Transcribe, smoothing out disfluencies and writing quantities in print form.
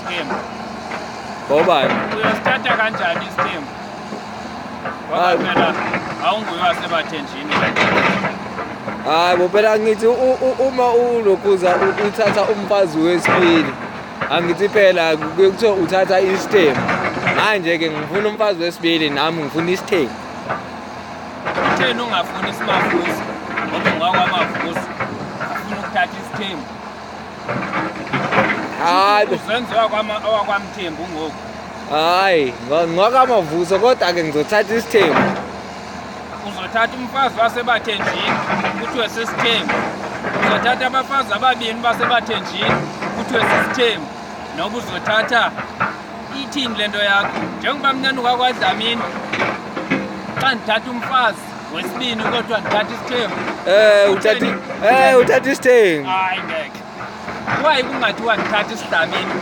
isithembu. Ngobani? Uyosithatha kanjani isithembu? Ngoba Hayi. phela awunguye wasebathenjini. Hayi bo, phela ngithi uma ulokhuza uthatha umfazi wesibili, angithi phela kuye kuthiwe uthatha isithembu. Manje-ke ngifuna umfazi wesibili, nami ngifuna isithembu. Utheni ungafuni isimavuso? Ngoba ungakwamavuso. Ufuna ukuthatha isithembu. Hayi bo. Uzenziwa owakwamthembu ngoku. Hayi, ngwakamavuso kodwa-ke ngizothatha isithembu. Uzothatha umfazi wasebathenjini kuthiwe sisithembu. Uzothatha abafazi ababini basebathenjini kuthiwe sisithembu. Noba uzothatha ithini le nto yakho? Njengoba mna ndingwakwaDlamini, xa ndithatha umfazi wesibini kodwa ndithatha isithembu. Uthatha uthatha isithembu. Hayi ngeke. Why kungathiwa ndithatha isidlamini?